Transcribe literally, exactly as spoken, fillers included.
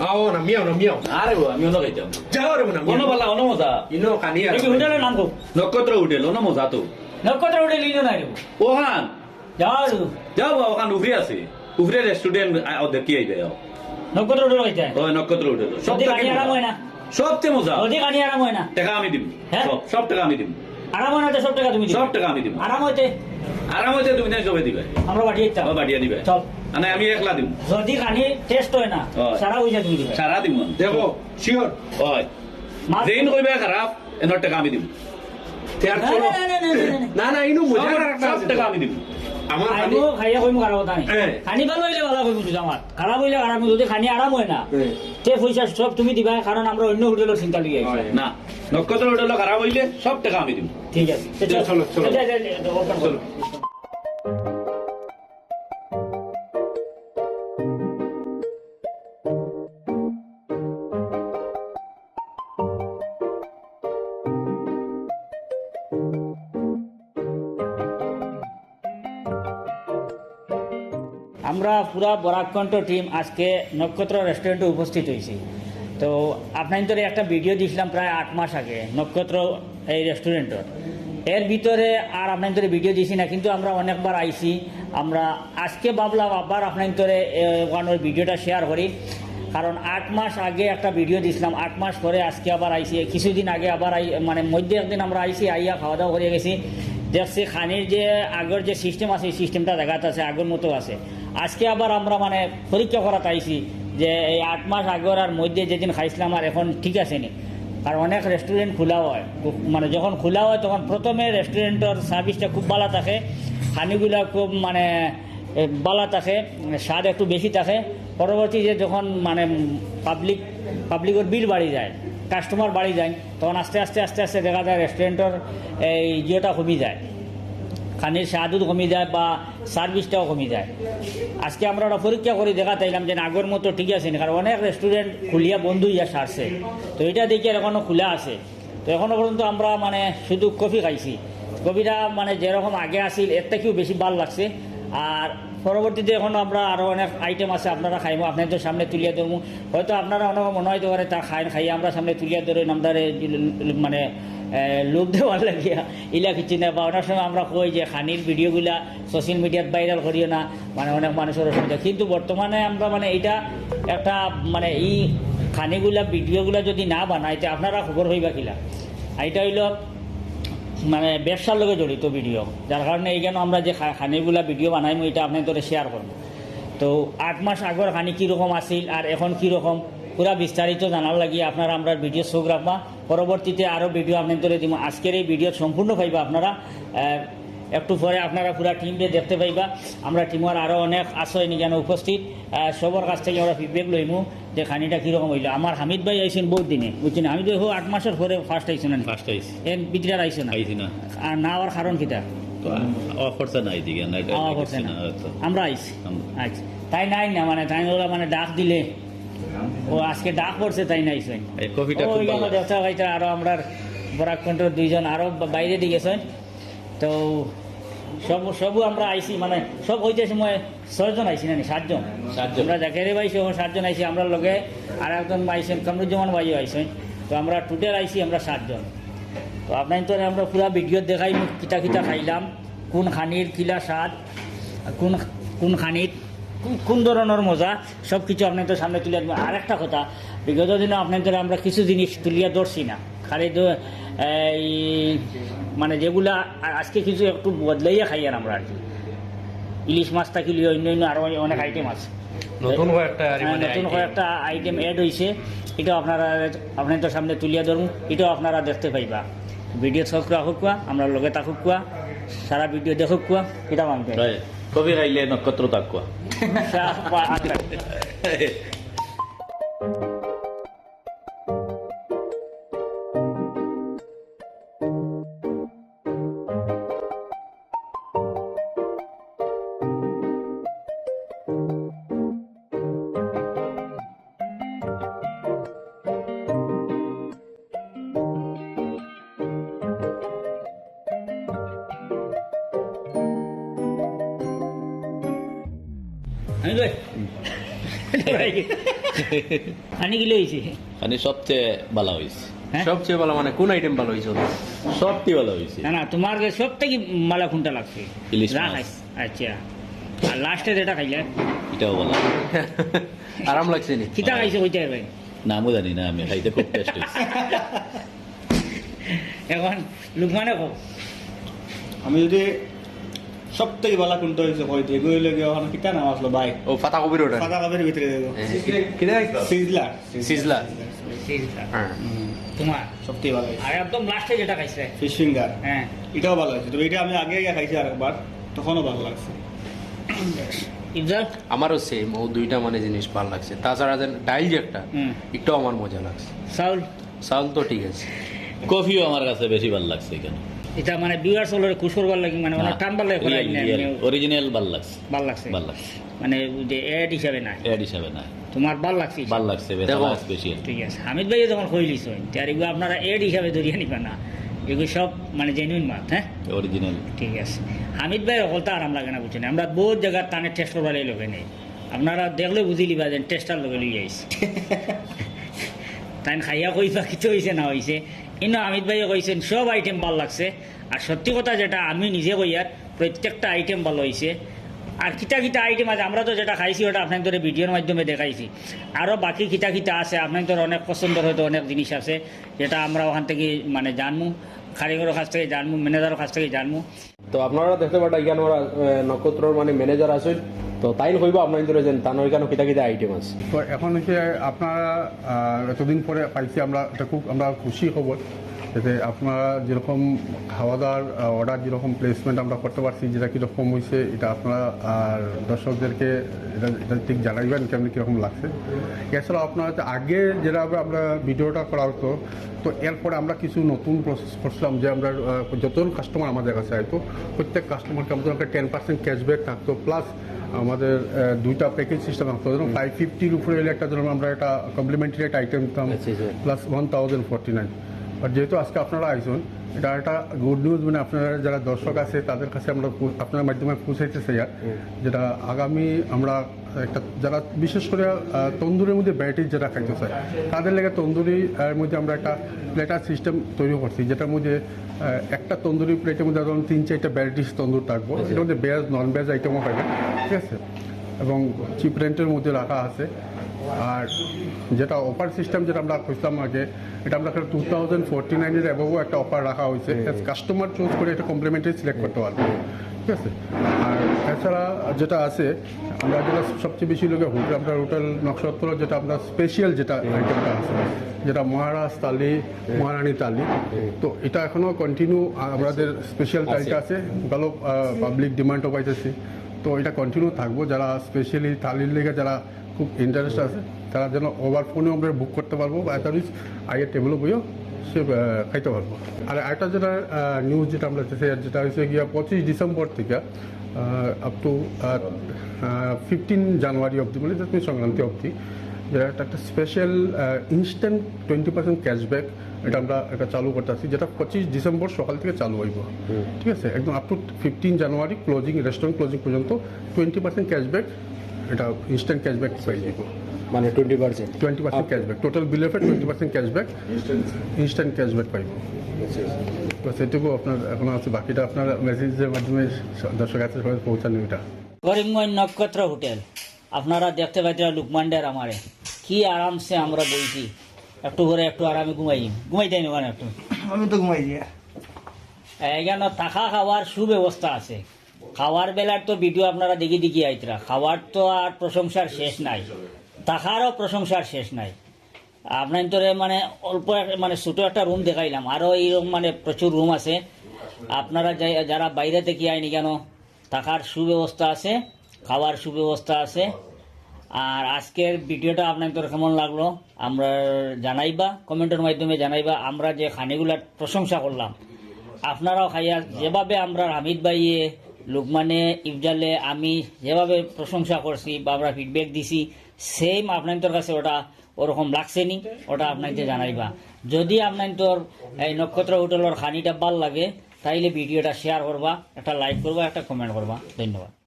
আও না, মিয়াও না, মিয়াও। আরে বাবা, আমি অনো খাইতাম। যাও রে মনে, অনো বালা, অনো মজা। ইনো খানি আর এই কি হোটেলর নাম কও? নক্ষত্র হোটেল, অনো মজা তো। নক্ষত্র হোটেল ইনো নাই রে। ওহান। যাও রে। যাও বাবা, ওহান উপরে আছে। উপরে রেস্টুরেন্ট, আ, ও দেখি আইবে, যাও। নক্ষত্র হোটেল খাইতে? ওই নক্ষত্র হোটেল। সব যদি থাকি খানি আরাম মজা। হয় না? সবচেয়ে মজা। যদি খানি আরাম হয় না? টাকা আমি দিমু। হ্যাঁ? সব, সব টাকা আমি দিমু। আরাম হয় না তো সব টাকা তুমি দিবে? সব টাকা আমি দিমু। আরাম হইতে? আরাম হইতে তুমি নাই সবে দিবে। আমরা বাড়ি যাইতাম। ও বাড়িয়া দিবে। চল। না, আমি একলা দিমু। যদি খানি টেস্ট হয় না, হয়। সারা পয়সা তুমি দিবে। সারা দিমু আমি। দেখো, শিওর। হয়। মাছ যেইন কইবে খারাপ, এনর টাকা আমি দিমু। তে আর না, চলো। না, না, না, না, না, না। না, না, ইনো মজা সব, আর একটা সব আছে। টাকা আমি দিমু। আমার খানি আইবো, খাইয়া কইমু খারাপ কথা নাই। হ্যাঁ। খানি ভালা হইলে ভালা কইমু, বুঝছো আমার। খারাপ হইলে খারাপ, যদি খানি আরাম হয় না, হ্যাঁ। তে পয়সা সব তুমি দিবা, কারণ আমরা অন্য হোটেলর চিন্তা লইয়া আইছি। হয়। না, নক্ষত্র হোটেল খারাপ হইলে সব টাকা আমি দিমু। ঠিক আছে। তে চলো, চলো, চলো। চলো। আমরা পুরা বরাক কণ্ঠ টিম আজকে নক্ষত্র রেস্টুরেন্টে উপস্থিত হইছি। তো আপনাইন্তরে একটা ভিডিও দিছিলাম প্রায় আট মাস আগে, নক্ষত্র এই রেস্টুরেন্টর। এর ভিতরে আর আপনাইন্তরে ভিডিও দিছি না, কিন্তু আমরা অনেকবার আইছি। আমরা আজকে ভাবলাম আবার আপনাইন্তরে, এ, ওখানোর ভিডিওটা শেয়ার করি, কারণ আট মাস আগে একটা ভিডিও দিছিলাম, আট মাস পরে আজকে আবার আইছি। কিছুদিন আগে আবার আই, মানে মধ্যে একদিন আমরা আইছি, আইয়া খাওয়া দাওয়া করিয়া গেছি, দেখছি খানির যে আগর যে সিস্টেম আছে, এই সিস্টেমটা জাগাত আছে, আগর মতো আছে। আজকে আবার আমরা মানে পরীক্ষা করাত আইছি যে এই আট মাস আগর আর মধ্যে যেদিন খাইছিলাম আর এখন ঠিক আছে নি। কারণ অনেক রেস্টুরেন্ট খোলা হয়, মানে যখন খোলা হয় তখন প্রথমে রেস্টুরেন্টর সার্ভিসটা খুব ভালা থাকে, খানিগুলা খুব মানে এ, বালা থাকে, স্বাদ একটু বেশি থাকে। পরবর্তীতে যখন মানে পাবলিক, পাবলিকর ভিড় বাড়ি যায়, কাস্টমার বাড়ি যায়, তখন আস্তে আস্তে আস্তে আস্তে দেখা যায় রেস্টুরেন্টর এই ইয়েটা কমি যায়, খানির স্বাদও কমি যায় বা সার্ভিসটাও কমি যায়। আজকে আমরা ওটা পরীক্ষা করি দেখাত আইলাম যে না, আগর মতো ঠিক আছে না, কারণ অনেক রেস্টুরেন্ট খুলিয়া বন্ধ হইয়া সারছে। তো এটা দেখি আর এখনো খোলা আছে। তো এখনো পর্যন্ত আমরা মানে শুধু কফি খাইছি। কফিটা মানে যেরকম আগে আছিল, এর থেকেও বেশি ভালা লাগছে। আর পরবর্তীতে এখনো আমরা আরো অনেক আইটেম আছে, আপনারা খাইমু, আপনাইন্তর সামনে তুলিয়া ধরমু। হয়তো আপনারা অনেক মনে হইতে পারে তা খাইন খাইয়া আমরা সামনে তুলিয়া ধরইন, আমরা মানে, এ, লোভ দেওয়ার লাগিয়া ইলা কিছু না, বা অনেক সময় আমরা কই যে খানির ভিডিওগুলা সোশ্যাল মিডিয়াত ভাইরাল করিও না, মানে অনেক মানুষর অসুবিধা। কিন্তু বর্তমানে আমরা মানে এটা একটা মানে এই খানিগুলা ভিডিওগুলা যদি না বানাই, তে আপনারা খবর হইবা কিলা? আর এটা হইল মানে ব্যবসার লগে জড়িত ভিডিও, যার কারণে এইখানে আমরা যে খা-, খানিগুলা ভিডিও বানাইমু, এটা আপনাইন্তরে শেয়ার করমু। তো আট মাস আগর খানি কীরকম আছিল আর এখন কীরকম, পুরা বিস্তারিত জানার লাগি আপনারা আমরার ভিডিও চোখ রাখবা। পরবর্তীতে আরো ভিডিও আপনাইন্তরে দিমু। আজকের এই ভিডিও সম্পূর্ণ পাইবা আপনারা। আহ, একটু পরে আপনারা পুরা টিমরে দেখতে পাইবা। আমরা টিমর আরো অনেক আছে নি কেন উপস্থিত। আহ, সবার কাছ থেকে আমরা ফিডব্যাক লইমু যে খানিটা কিরকম হইলো। আমার হামিদ ভাই আইছেন বহুত দিনে, বুঝছেন? হামিদ ভাই হো আট মাসের পরে ফার্স্ট আইছেন না? ফার্স্ট আইছি। এর ভিতরে আর আইছে না? আইছি না। আর না আওয়ার কারণ কিতা? তো আ-, আওয়া খরচা নাই দিকে, না, এটা আওয়া খরচা না। না, হয়তো। আমরা আইছি। আমরা আচ্ছা। তাই নাই না, মানে, তাই ওরা, মানে, ডাক দিলে ও আজকে ডাক পড়ছে, তাই নাই আইছেন। এই কফিটা ও, খুব ওই ভালো আমরা লাগছে। দেখতে পাইতে আরো আমরার বরাক কণ্ঠর দুইজন আরো বা-, বাইরে দিয়ে গেছেন। তো সব, সবু আমরা আইছি, মানে, সব হইতে সময় ছয়জন আইছি না নি, সাতজন। সাতজন। আমরা জাকেরে ভাই সহ সাতজন আইছি, আমরার লগে আর একজন আইছেন, কামরুজ্জামান ভাইও আইছেন। তো আমরা টোটাল আইছি আমরা সাতজন। তো আপনাইন্তরে আমরা পুরা ভিডিও দেখাইমু, কিতা কিতা খাইলাম, কোন খানির কিলা স্বাদ, কোন, কোন খানির কোন, কোন ধরনের মজা, সব কিছু আপনাইন্তর সামনে তুলিয়া ধরমু। আর একটা কথা, বিগত দিনে আপনাইন্তরে আমরা কিছু জিনিস তুলিয়া ধরছি না, খালি তো এই মানে যেগুলা আ-, আজকে কিছু একটু বদলাইয়া খাইয়ার আমরা আর কি। ইলিশ মাছ থাকি লইয়া অন্য অন্য আরো অনেক আইটেম আছে। নতুন কয়েকটা আর হ্যাঁ, মানে নতুন আইটেম। কয়েকটা আইটেম অ্যাড হইছে, এটাও আপনারা, আপনাইন্তর সামনে তুলিয়া ধরমু, এটাও আপনারা দেখতে পাইবা। ভিডিও চোখ রাখুক্কা, আমরার লগে থাকুক্কা, সারা ভিডিও দেখুক্কা, এটা মানতে। হয়। কফি খাইলে নক্ষত্র তাকুয়া। আমি কই? খানি কিলা অইছে? খানি সবচেয়ে ভালা অইছে। হ্যাঁ? সবচেয়ে ভালা মানে কোন আইটেম ভালা অইছে? সবচেয়ে ভালা অইছে। না, না, তোমার কাছে সব থাকি ভালা কোনটা লাগছে? ইলিশ যা মাছ। খাইছ-, আচ্ছা। আর লাস্টে যেটা খাইলে? এটাও ভালা। আরাম লাগছে নি? কিতা খাইছো কইতে পারবে? নামও জানি না আমি, খাইতে খুব টেস্ট অইছে। এখন লুকমানে কও। আমি যদি সব থাকি ভালা কোনটা অইছে কইতে, এগু অইলে গিয়া ওখানে কিতা নাম আসলো ভাই? ও, পাতাকপির অর্ডার। পাতাকপির ভিতরে দেবো। হ্যাঁ। কিতা? সিজলার। সিজলার। সিজলার। হ্যাঁ। হুম। তোমার? সব থাকি ভালা অইছে। আর একদম লাস্টে যেটা খাইছে? Fish finger. হ্যাঁ। এটাও ভালা অইছে। তবে এটা আমি আগে আগে খাইছি আরেকবার, তখনও ভালা লাগছে। ইফজাল? আমারও সেম, ও দুইটা মানে জিনিস ভালা লাগছে। তাছাড়া যে ডাইল যে একটা, হুম। এটাও আমার মজা লাগছে। চাউল? চাউল তো ঠিক আছে। কফিও আমার কাছে বেশি ভালা লাগছে এখানে। এটা মানে ভিউয়ার্স অকলরে খুশ করবার লাগি, মানে, অনেক না, টানবার লাগি করা রিয়েল, এমনি, রিয়েল, এমনি। অরিজিনাল ভালা লাগছে। ভালা লাগছে। ভালা লাগছে। মানে, যে অ্যাড হিসাবে না। অ্যাড হিসাবে না। তোমার ভালা লাগছে? ভালা লাগছে, বেশ দেখো। আমার স্পেশাল। ঠিক আছে। হামিদ ভাইয়ে যখন কইলিছইন, তে আর এগু আপনারা অ্যাড হিসাবে ধরিয়া নিবা না। এগু সব, মানে, জেনুইন মাত, হ্যাঁ? অরিজিনাল। ঠিক আছে। হামিদ ভাইর হকলতা আরাম লাগে না, বুঝছইন? আমরা বহুত জাগাত তানে টেস্ট করবার লাগি লগে নেই। আপনারা দেখলে বুঝিলিবা যে টেস্টার লগে লই আইছি। তাইন খাইয়া কইবা কিতা অইছে না অইছে। ইনো হামিদ ভাইয়ে কইছইন সব আইটেম ভালা লাগছে। আর সত্যি কথা যেটা আমি নিজে কইয়ার, প্রত্যেকটা আইটেম ভালা অইছে। আর কিতা কিতা আইটেম আছে, আমরা তো যেটা খাইছি ওটা আপনাইনতরে ভিডিওর মাধ্যমে দেখাইছি। আরও বাকি কিতা কিতা আছে, আপনাইনতর অনেক পছন্দর হয়তো অনেক জিনিস আছে, যেটা আমরা ওখান থাকি মানে জানমু, কারিগরর কাছ থাকি জানমু, ম্যানেজারর কাছ থাকি জানমু। তো আপনারা দেখতে পাররা এখানো ওরা, আহ, নক্ষত্রর মানে ম্যানেজার আছইন। তো তাইন কইবা আপনাইনতরে যেন তান ওখানো কিতা কিতা আইটেম আছে। তো এখন হচ্ছে আপনারা, আহ, এতদিন পরে পাইছি আমরা, এটা খুব আমরা খুশি খবর। যাতে আপনারা যেরকম খাওয়া দাওয়ার, আহ, অর্ডার যেরকম প্লেসমেন্ট আমরা করতে পারছি, যেটা কীরকম হইছে, এটা আপনারা আর দর্শকদেরকে এটা, এটা ঠিক জানাইবেন কেমন কীরকম লাগছে। এছাড়াও আপনারা যে আগে যেভাবে আমরা ভিডিওটা করা হতো, তো এরপরে আমরা কিছু নতুন প্রসেস করছিলাম যে আমরা, আহ, যতজন কাস্টমার আমাদের কাছে আইতো, প্রত্যেক কাস্টমারকে আমাদের একটা টেন পার্সেন্ট ক্যাশব্যাক থাকতো, প্লাস আমাদের, আহ, দুইটা প্যাকেজ সিস্টেম থাকতো। ধরুন, ফাইভ ফিফটির উপরে হলে একটা, ধরুন, আমরা একটা কমপ্লিমেন্টারি একটা আইটেম দিতাম, আচ্ছা, আচ্ছা। Plus one thousand forty nine. আর যেহেতু আজকে আপনারা আইছেন, এটা একটা গুড নিউজ, মানে আপনারা যারা দর্শক আছে তাদের কাছে আমরা পৌ-, আপনার মাধ্যমে পৌঁছাইতে চাই আর, হুম। যেটা আগামী আমরা একটা যারা বিশেষ করে, আহ, তন্দুরের মধ্যে ভ্যারাইটিস যেটা খাইতে চায়, তাদের লাগি তন্দুরি, আহ, মধ্যে আমরা একটা প্লেটার সিস্টেম তৈরি করছি, যেটার মধ্যে, আহ, একটা তন্দুরি প্লেটের মধ্যে ধরুন তিন চারটা ভ্যারাইটিস তন্দুর থাকবো। আচ্ছা। এটার মধ্যে ভেজ, নন ভেজ আইটেমও পাইবেন, ঠিক আছে? এবং চিপ রেন্টের মধ্যে রাখা আছে। আর যেটা অফার সিস্টেম যেটা আমরা খুঁজতাম আগে, এটা আমরা টু থাউজেন্ড ফোরটি নাইনের অ্যাবভও একটা অফার রাখা হয়েছে। হুম। কাস্টমার চুজ করে এটা কমপ্লিমেন্টারি সিলেক্ট করতে পারবে, ঠিক আছে? আর এছাড়া যেটা আছে, আমরা যেটা সবচেয়ে বেশি লোকে হোটেল, আমরা হোটেল নক্ষত্র যেটা আমরা স্পেশাল যেটা আইটেমটা আছে, যেটা মহারাজ থালি, মহারানী থালি, তো এটা এখনো কন্টিনিউ আমাদের স্পেশাল আছে। থালিটা আছে। গেল, আহ, পাবলিক ডিমান্ডও পাইতেছি, তো এটা কন্টিনিউ থাকবো। যারা স্পেশালি থালির লেগে যারা খুব ইন্টারেস্ট আছে, তারা যেন ওভার ফোনে আমরা বুক করতে পারবো, বা অ্যাটলিস্ট আগে টেবিলও বইও সে, আহ, খাইতে পারবো। আর একটা যেটা, আহ, নিউজ যেটা আমরা দিতে চাই, যেটা হচ্ছে গিয়া পঁচিশ ডিসেম্বর থেকে, আহ, আপ টু, আহ, আহ, ফিফটিন জানুয়ারি অবধি, মানে জাতীয় সংক্রান্তি অবধি, যেটা একটা, একটা স্পেশাল, আহ, ইনস্ট্যান্ট টোয়েন্টি পার্সেন্ট ক্যাশব্যাক, এটা আমরা এটা চালু করতেছি, যেটা পঁচিশ ডিসেম্বর সকাল থেকে চালু হইব। হুম। ঠিক আছে, একদম up to fifteen January closing, restaurant closing পর্যন্ত টোয়েন্টি পার্সেন্ট ক্যাশব্যাক, এটা ইনস্ট্যান্ট ক্যাশব্যাক পাই দিব। মানে twenty percent? Twenty percent up to. Cashback, total বিলের উপরে twenty percent cashback, instant cashback পাইব। আচ্ছা, আচ্ছা। বাস এটুকু আপনার এখন আছে, বাকিটা আপনার মেসেজের মাধ্যমে দর্শক আছে সবাই পৌঁছানো এটা। করিমগঞ্জ নক্ষত্র হোটেল, আপনারা দেখতে পাইতেরা লুকমান ডের আমারে, কি আরামসে আমরা বইছি, একটু করে একটু আরামে ঘুমাই, ঘুমাই দেন ওখানে একটু। আমি তো ঘুমাই দিয়া। এখানো থাকা খাওয়ার সুব্যবস্থা আছে। খাওয়ার বেলার তো ভিডিও আপনারা দেখি দেখি আইতরা, খাওয়ার তো আর প্রশংসার শেষ নাই, থাকারও প্রশংসার শেষ নাই। আপনাইনতরে মানে অল্প এক-, মানে ছোট একটা রুম দেখাইলাম, আরও এইরকম মানে প্রচুর রুম আছে। আপনারা যে-, যারা বাইরে থেকে আইন এখানো, থাকার সুব্যবস্থা আছে, খাওয়ার সুব্যবস্থা আছে। আর আজকের ভিডিওটা আপনাইনতর কেমন লাগলো আমরা জানাইবা, কমেন্টের মাধ্যমে জানাইবা। আমরা যে খানিগুলার প্রশংসা করলাম, আপনারাও খাইয়া যেভাবে আমরা হামিদ ভাইয়ে লুকমানে ইফজালে আমি যেভাবে প্রশংসা করছি বা আমরা ফিডব্যাক দিছি, সেম আপনাইনতর কাছে ওটা ওরকম লাগছে নি, ওটা আপনাইনতে জানাইবা। যদি আপনাইনতর এই নক্ষত্র হোটেলর খানিটা ভালা লাগে, তাইলে ভিডিওটা শেয়ার করবা, একটা লাইক করবা, একটা কমেন্ট করবা। ধন্যবাদ।